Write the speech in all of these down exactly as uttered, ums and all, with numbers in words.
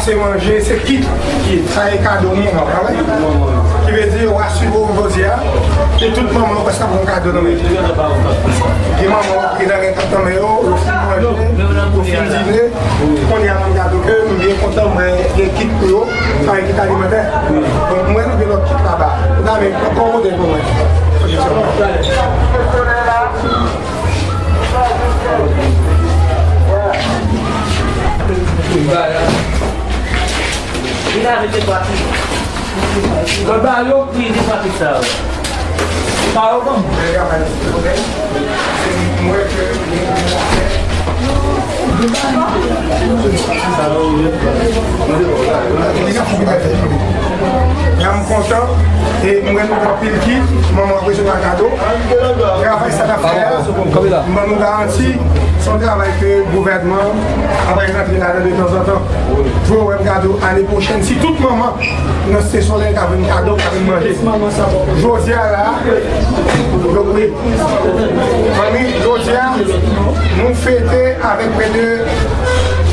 Se manje, se kit. Sa e kado manman, pa vre? Ki vle di, w a swiv ou jodi a, e tout manman yo prèske ap gen kado nan men. Gen manman ki nan gen kado nan men yo, yo fin manje, yo fin dine. Kounye a, m ap gade ke m byen kontan, m wè gen kit pou yo, sa e kit alimantè. Donk, m wè nou gen lòt kit laba. Ou ta men, pran modèl pou mwen. Li ka mete pati. Mwen ba yo pri de pati sa yo. Sa yo bon. Sa yo ye. Jan m kontan, e m wè nou gen anpil kit, manman ap resevwa kado. Travay sa n ap fè a, m ban nou garanti, se yon travay ke gouvènman ap rantre ladan de tanzantan. Jwe wè m kado ane pwochèn, si tout manman nan Site Solèy ka vin kado, ka vin manje. Jodi a la, yo, wi. Fanmi, jodi a, nou fete avèk prè de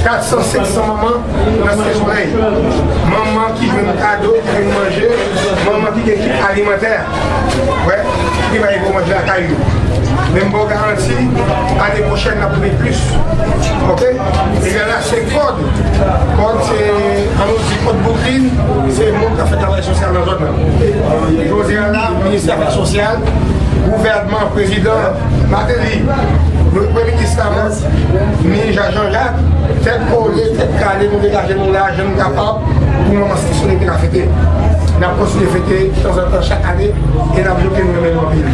kat san, senk san manman nan Site Solèy. Manman ki jwenn kado, ki jwenn manje, manman ki gen kit alimantè. Wè, ki bay pou manje lakay yo. Men m ba w garanti, ane pwochèn, n ap rive plis. Oke? Egal a se kòd. Kòd se, an nou di kòd Bouklin, se moun k ap fè travay sosyal nan zòn nan. Jodi a la, Ministè Afè Sosyal, gouvènman, prezidan, Martelly, premye minis Lamothe, ni Jean Jean Jacques, tèt kole, tèt kale, nou degaje nou la, jan nou kapab, pou manman Site Solèy te ka fete. N ap kontinye fete tanzantan chak ane, e n ap jwe ke nou renmen nou anpil.